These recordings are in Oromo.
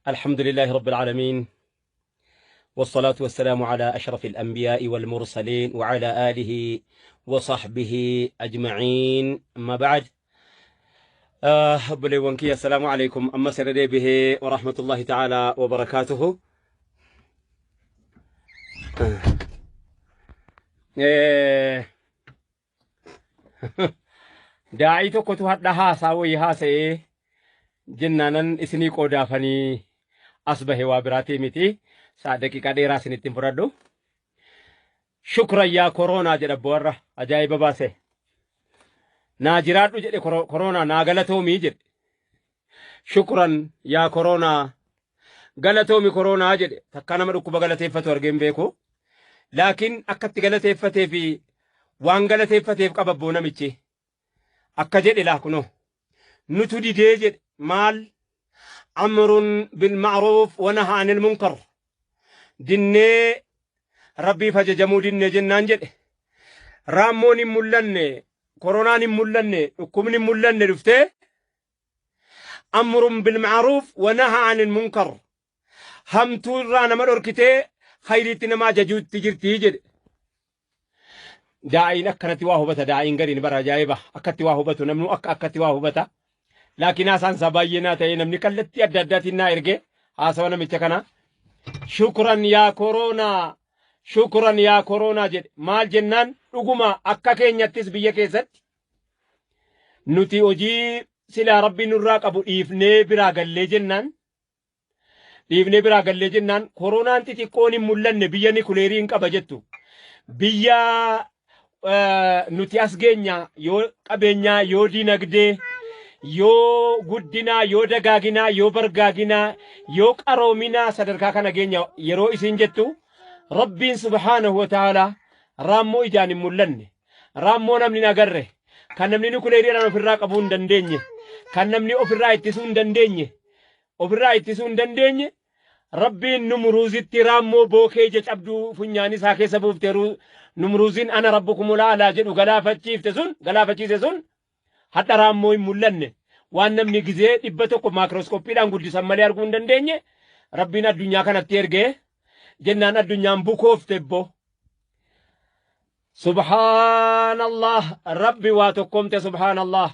الحمد لله رب العالمين، والصلاة والسلام على أشرف الأنبياء والمرسلين وعلى آله وصحبه أجمعين، أما بعد. Obboleewwan kiyya، السلام عليكم amma sirra deebihee ورحمة الله تعالى وبركاته. Daa'ii tokkotu hadha haasaa wayii haasa'ee jennaanan isinii qoodaafanii as bahe, waa biraatii miti. Saa daqiiqaa dheeraa isinittiin fudhadhu. "شكرا يا كورونا" jedha warra ajaa'iba baase. Naa jiraadhu jedhe, koroonaa naa galatoomii jedhe. "شكرا يا كورونا", galatoomi koroonaa jedhe. Takka nama dhukkuba galateeffatu argeen beeku. Laakiin akkatti galateeffatee fi waan galateeffateef qaba abboo namichi. Akka jedhe laa kunoo. Nutu didee jedhe. Maal? أمر بالمعروف ونهى عن المنكر. Dinnee rabbiif ajajamuu dinnee jennaan jedhe. Raammoon hin mul'anne, koronaan hin mul'anne, dhukkubni hin mul'anne dhuftee أمر بالمعروف ونهى عن المنكر. Hamtuu irraa nama dhorkitee khayriitti nama ajajuutti jirtii jedhe. Daa'iin akkanatti waa hubata, daa'iin gadiin bara ajaa'iba akkatti waa hubatu, namnu akka akkatti waa hubata. Laakiin haasaan isaa baay'ee naa ta'e, namni kallattii adda addaatiin naa erge haasawa namicha kana. "شكرا يا كورونا، شكرا يا كورونا" jedhe. Maal jennaan, dhuguma akka keenyattis biyya keessatti nuti hojii silaa rabbiin nurraa qabu dhiifnee biraa gallee jennaan, dhiifnee biraa gallee jennaan, koronaan xixiqqoon hin mul'anne biyya nikuleerii hin qaba jettu, biyya nuti as geenya yoo qabeenyaa, yoo dinagdee, yoo guddinaa, yoo dagaaginaa, yoo bargaaginaa, yoo qaroominaa sadarkaa kana geenya yeroo isin jettu, rabbiin سبحانه وتعالى raammoo ijaan hin mul'anne, raammoo namni hin agarre, kan namni nukuleeriidhaan ofirraa qabuu hin dandeenye, kan namni ofirraa ittisuu hin dandeenye, ofirraa ittisuu hin dandeenye, rabbiin Numruuzitti raammoo bookee ija cabduu funyaan isaa keessa buufte, Numruuzin "أنا ربكم الأعلى" jedhu galaafachiifte sun, galaafachiise sun, hadha raammoo hin mul'anne, waan namni gizee 100 maakirooskooppiidhaan guddisan malee arguu hin dandeenye, rabbiin addunyaa kanatti ergee jennaan addunyaan bukoofte ebbo. سبحان الله, rabbi waa tokkoomte. سبحان الله,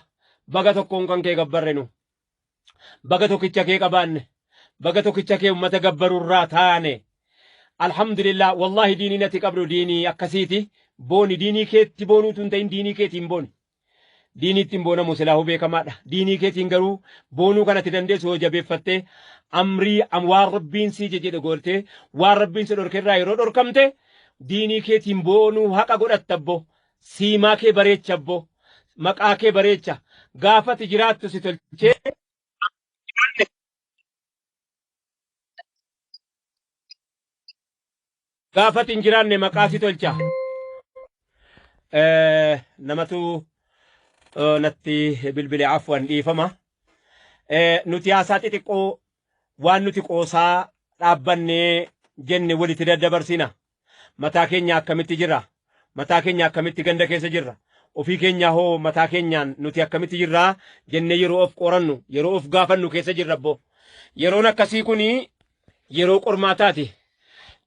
baga tokkoon kan kee gabbarre nu, baga tokkicha kee qabaanne, baga tokkicha kee ummata gabbarurraa taane. الحمد لله. والله diinii natti qabdu diinii akkasiiti. Booni, diinii keetti boonuutu hin ta'in, diinii keetiin booni. Diinii ittiin boonamu silaahuu beekamaadha. Diinii keetiin garuu boonuu kanatti dandeessu yoo jabeeffattee amrii waan rabbiin si jedhe gooltee, waan rabbiin si dhorkerraa yeroo dhorkamte, diinii keetiin boonuu haqa godhatta abbo. Siimaa kee bareecha abbo. Maqaa kee bareecha. Gaafati jiraattu si tolchee, gaafati hin jiraanne maqaa si tolcha. Namatu natti bilbile, عفوا, dhiifama. Nuti haasaa xixiqqoo waan nuti qoosaa dhaabbannee jenne walitti daddabarsina. Mataa keenya akkamitti jirra? Mataa keenya akkamitti ganda keessa jirra? Ofii keenya hoo mataa keenyaan nuti akkamitti jirraa jennee yeroo of qorannu, yeroo of gaafannu keessa jirra abbo. Yeroon akkasii kuni yeroo qormaataati.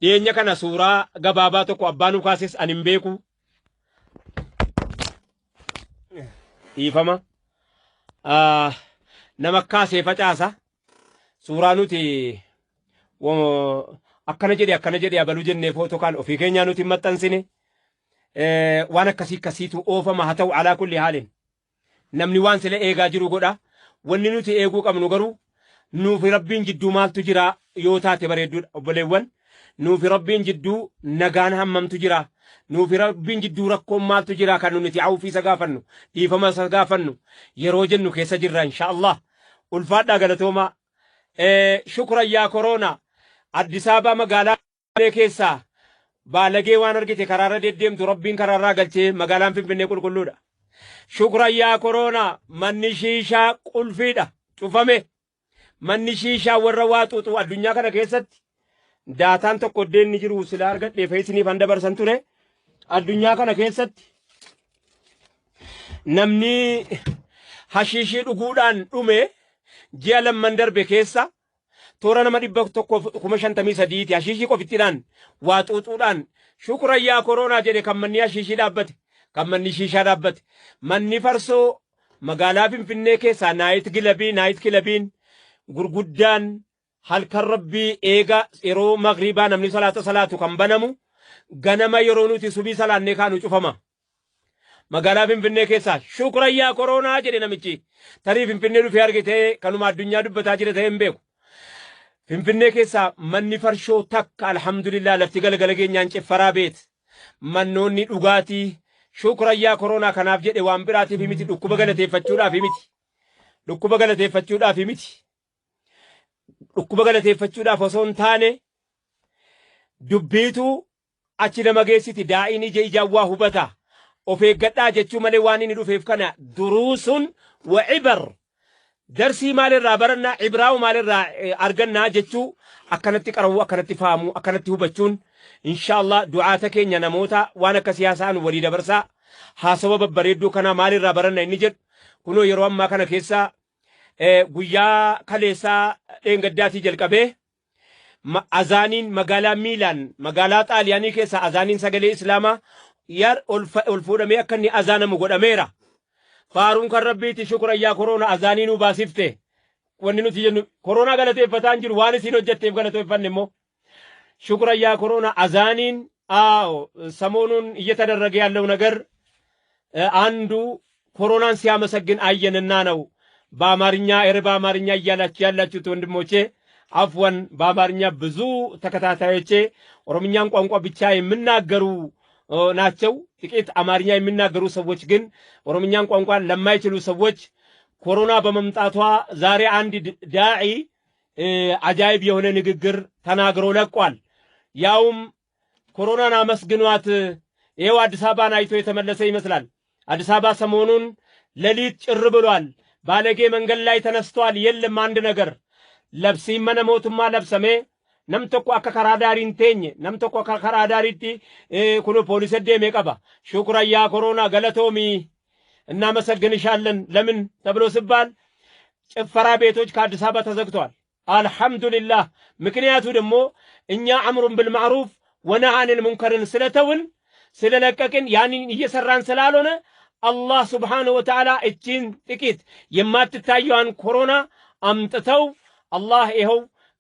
Dhiyeenya kana suuraa gabaabaa tokko abbaa nu kaases ani hin beeku. Dhiifama. Nama kaasee facaasa. Suuraa nuti akkana jedhe, akkana jedhe, abaluu jennee footoo kaan ofii keenyaa nuti hin maxxansine. Waan akkasii akkasiitu oofama. Haa ta'u, على كل حال. Namni waan sila eegaa jiru godha. Wanni nuti eeguu qabnu garuu nuufi rabbiin jidduu maaltu jira yoo taate bareedduudha, obboleewwan. Nuufi rabbiin jidduu nagaan hammamtu jira? Nuufi rabbiin jidduu rakkoon maaltu jira kan nuti awfii isa gaafannu, dhiifama isa gaafannu yeroo jennu keessa jirra إن شاء الله. Ulfaadhaa, galatoomaa. "شكرا يا كورونا". Addis Ababaa magaalaa keessaa baalagee waan argite karaarra deddeemtu rabbiin karaarraa galchee magaalaan Finfinnee qulqulluudha. "شكرا يا كورونا", manni shiishaa qulfiidha, cufame. Manni shiishaa warra waa xuuxu addunyaa kana keessatti daataan tokko iddeen ni jiru, sila argadhee feesiniif han dabarsan ture. Addunyaa kana keessatti namni hashiishii dhuguudhaan dhume ji'a lamman darbe keessa Toora nama 153,000ti hashiishii qofittiidhaan waa xuuxuudhaan shukurayyaa koronaa jedhe. Kan manni hashiishii dhaabbate, kan manni shiishaa dhaabbate, manni farsoo magaalaa Finfinnee keessaa night clubii, night clubiin gurguddaan halkan Rabbii eega yeroo magriibaa namni salaata salaatu kan banamu, ganama yeroo nuti subii salaannee kaanu cufama. Magaalaa Finfinnee keessaa shukurayyaa koronaa jedhe namichi. Tarii Finfinnee dhufee argitee kanuma addunyaa dubbataa jira ta'ee hin beeku. Finfinnee keessaa manni farshoo takka, alhamdulillah, lafti galgala geenyaan ceffaraa beet. Mannoonni dhugaatii shukurayyaa koronaa kanaaf jedhe, waan biraatiif miti, dhukkuba galateeffachuudhaaf miti. Dhukkuba galateeffachuudhaaf miti. Dhukkuba galateeffachuudhaaf osoo hin taane, dubbiitu achi nama geessiti. Daa'iin ija ijaan waa hubata. Of eeggadhaa jechuu malee waan inni dhufeef kana duruusun wa cibar, darsii maalirraa barannaa, cibraawu maalirraa argannaa jechuu, akkanatti qarawuu, akkanatti fahamuu, akkanatti hubachuun, inshaallah du'aata keenya namoota waan akka siyaasaan walii dabarsaa. Haasawa babbareedduu kana maalirraa baranna inni jedhu kunoo yeroo ammaa kana keessa guyyaa kaleessaa dheengaddaatii jalqabee azaaniin magaalaa Miilaan, magaalaa Xaaliyaanii keessa azaaniin sagalee Islaamaa yar ol fuudhamee akka inni azaanamu godhameera. Faaruun kan Rabbiiti. Shukurayyaa koroona azaanii nu baasifte. Wanni nuti jennu koronaa galateeffataa hin jiru, waan isiin hojjetteef galateeffanne immoo. Shukurayyaa koroona azaaniin. አዎ፣ ሰሞኑን እየተደረገ ያለው ነገር አንዱ ኮሮናን ሲያመሰግን አየንና ነው። በአማርኛ ኧረ በአማርኛ እያላችሁ ያላችሁት ወንድሞቼ አፍወን፣ በአማርኛ ብዙ ተከታታዮቼ ኦሮምኛን ቋንቋ ብቻ የሚናገሩ ናቸው። ጥቂት አማርኛ የሚናገሩ ሰዎች ግን ኦሮምኛን ቋንቋ ለማይችሉ ሰዎች ኮሮና በመምጣቷ ዛሬ አንድ ዳዒ አጃይብ የሆነ ንግግር ተናግሮ ለቋል። ያውም ኮሮናን አመስግኗት ይኸው አዲስ አበባን አይቶ የተመለሰ ይመስላል። አዲስ አበባ ሰሞኑን ሌሊት ጭር ብሏል። ባለጌ መንገድ ላይ ተነስቷል። የለም አንድ ነገር labsiin mana mootummaa labsamee nam tokko akka karaa daarii hin teenye, nam tokko akka karaa daariitti kun poolisii deemee qaba. Shukurayyaa koሮና galatoomi, እናመሰግንሻለን። ለምን ተብሎ ሲባል ጭፈራ ቤቶች ከአዲስ አበባ ተዘግተዋል። አልሐምዱሊላህ። ምክንያቱ ደግሞ እኛ أمر بالمعروف ونهي عن المنكر ን ስለተውን፣ ስለለቀቅን፣ ያንን እየሰራን ስላልሆነ አላህ ስብሓነሁ ወተዓላ እቺን ጥቂት የማትታየዋን ኮሮና አምጥተው አላህ ይኸው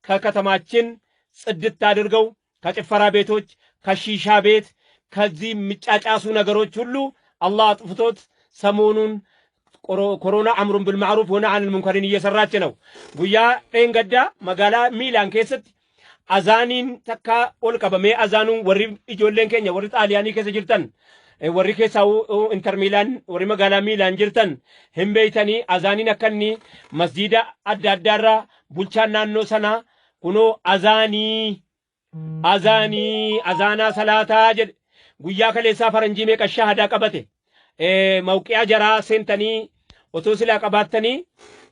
ከከተማችን ጽድት አድርገው ከጭፈራ ቤቶች፣ ከሺሻ ቤት፣ ከዚህ የሚጫጫሱ ነገሮች ሁሉ አላህ አጥፍቶት ሰሞኑን ኮሮና أمر بالمعروف ونهي عن المنكر ን እየሰራች ነው። Guyyaa dheengaddaa magaalaa Miilaan keessatti azaaniin takka ol qabamee azaanuun, warri ijoolleen keenya warri Xaaliyaanii keessa jirtan, warri keessaa Inter Miilaan, warri magaalaa Miilaan jirtan hin beeytanii, azaaniin akka inni masjiida adda addaarraa bulchaan naannoo sanaa kunoo azaanii azaanii azaanaa salaataa jedhe. Guyyaa kaleessaa faranjii meeqa shahadaa qabate? Mawqi'a jaraa seentanii otoo silaa qabaattanii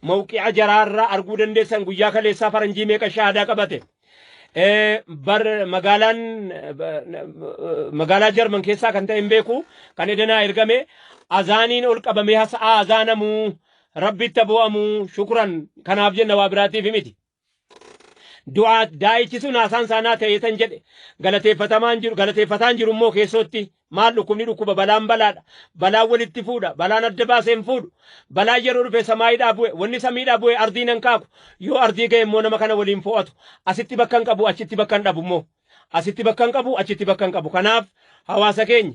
mawqi'a jaraarraa arguu dandeessan. Guyyaa kaleessaa faranjii meeqa shahadaa qabate? Bar magaalaan magaalaa Jarman keessaa kan ta'e hin beeku, kan edanaa ergame azaaniin ol qabamee hasa'aa azaanamuu, Rabbitti bu'amuu. Shukran kanaaf jenna, waa biraatiif miti. Du'aa daa'ichi sun haasaan saanaa ta'ee tan jedhe galateeffatamaan jiru, galateeffataan jiru immoo keessootti maal, dhukkubni dhukkuba, balaan balaadha, balaan walitti fuudha, balaan adda baasee hin fuudhu. Balaan yeroo dhufe samaayiidhaa bu'e, wanni samiidhaa bu'e ardii nan kaaku, yoo ardii ga'e immoo nama kana waliin fo'atu. Asitti bakka hin qabu, achitti bakka hin dhabu immoo, asitti bakka hin qabu, achitti bakka hin qabu. Kanaaf hawaasa keenya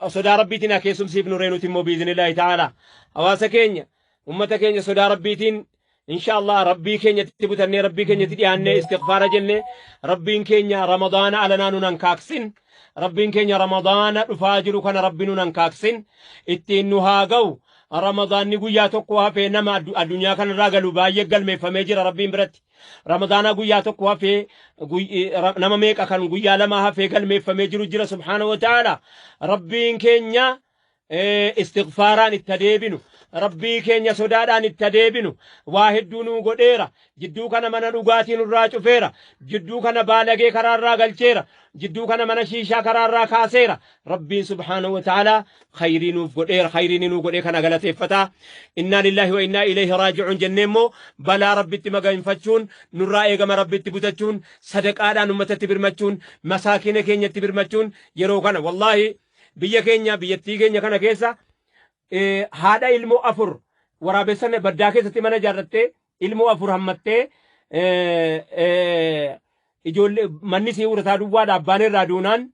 sodaa Rabbiitiin haa keessumsiifnu. Reenuti immoo biiznillaahi ta'ala hawaasa keenya, ummata keenya sodaa Rabbiitiin, insha Allah, Rabbii keenyatti butannee, Rabbii keenyatti dhiyaannee, istighfaara jennee, Rabbiin keenya Ramadaana alanaa nuun kaaksin, Rabbiin keenya Ramadaana dhufaa jiru kana Rabbi nuun kaaksin, ittiin nu haa ga'u. Ramadaanni guyyaa tokko hafee nama addunyaa kanarraa galu baay'ee galmeeffamee jira Rabbiin biratti. Ramadaana guyyaa tokko hafee nama meeqa kan guyyaa lama hafee galmeeffamee jiru jira. Subhaana wa ta'ala, Rabbiin keenya istighfaaraan itti adeebinu. Rabbii keenya sodaadhaan itti adeebinu. Waa hedduu nuu godheera. Jidduu kana mana dhugaatii nurraa cufeera. Jidduu kana baalagee karaarraa galcheera. Jidduu kana mana shiishaa karaarraa kaaseera. Rabbiin subhaanahu wa ta'aalaa khayrii nuuf godheera. Khayrii nuu godhee kana galateeffataa. Innaa lillaahi wa innaa ilayhi raaji'uun jennee immoo balaa Rabbitti maganfachuun nurraa eegama. Rabbitti butachuun, sadaqaadhaan uummatatti birmachuun, masaakiina keenyatti birmachuun yeroo kana wallaahi biyya keenya, biyyattii keenya kana keessa haadha ilmoo 4 waraabessan baddaa keessatti mana ijaarrattee, ilmoo 4 hammattee, ijoollee manni sii urataa duwwaadha. Abbaan irraa duunaan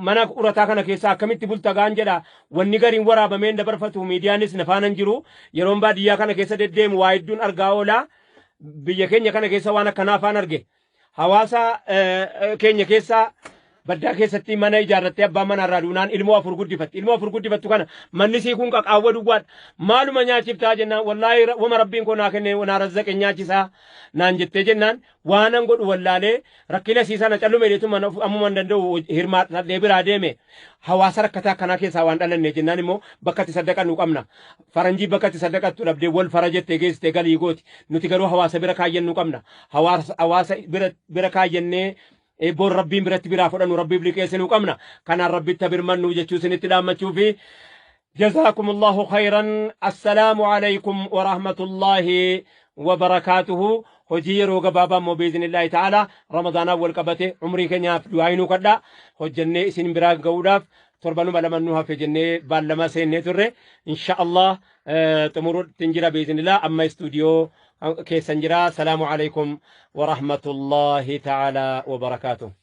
mana urataa kana keessa akkamitti bulta gaan jedha. Wanni gariin waraabameen dabarfatu, miidiyaanis na faana hin jiru. Yeroon baadiyyaa kana keessa deddeemu waa hedduun argaa oola. Biyya keenya kana keessa waan akkanaa afaan arge. Hawaasa keenya keessa baddaa keessatti mana ijaarrattee abbaan mana irraa duunaan ilmoo 4 guddifatti. Ilmoo 4 guddifattu kana manni sii kun qaqaawwa duwwaadha. Maaluma nyaachiftaa jennaan, wallaahi wama Rabbiin koo naa kenne naa razzaqe nyaachisaa naan jettee jennaan, waanan godhu wallaalee rakkina sii sana callume dheetuma ammuma hin danda'u hirmaadhadhee biraa deeme. Hawaasa rakkataa akkanaa keessaa waan dhalanne jennaan immoo bakka itti saddaqannu qabna. Faranjii bakka itti saddaqattu dhabdee wal fara jettee geessitee galii gooti. Nuti garuu hawaasa bira kaayyannu qabna. Hawaasa bira kaayyannee bor Rabbiin biratti biraa fudhannu, Rabbiif liqeessinuu qabna. Kanaan Rabbitti birmannu jechuu isinitti dhaammachuu fi جزاكم الله خيرا. السلام عليكم ورحمة الله وبركاته. Hojii yeroo gabaabaa immoo بإذن الله تعالى Ramadaanaa wal qabate umrii keenyaaf du'aayinuu kadhaa hojjennee isin biraa ga'uudhaaf torbanuma lamannuu hafe jennee baallama seennee turre. Insha Allah xumuruutti jira بإذن الله. Amma istuudiyoo keessan jira. السلام عليكم ورحمة الله تعالى وبركاته.